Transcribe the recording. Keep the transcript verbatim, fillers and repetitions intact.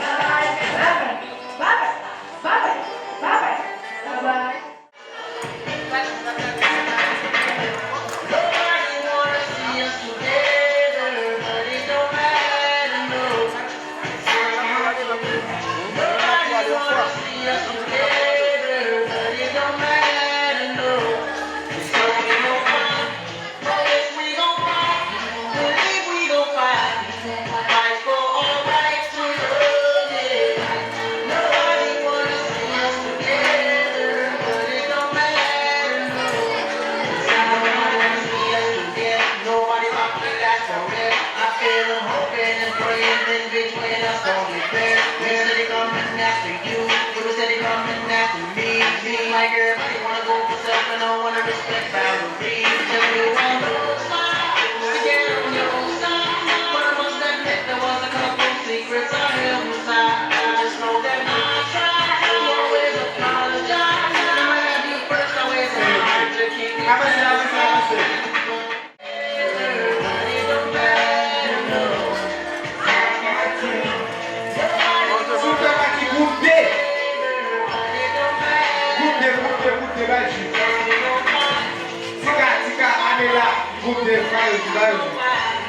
Bye bye. Bye bye. Bye bye. Bye bye. Bye bye. Bye bye. Avanse, avanse, avanse. Si w fè pati gwoup de, gwoup de, gwoup de, gwoup de, bay jwi. Tika, Tika, Amela, gwoup de, bay yo jwi, bay yo jwi.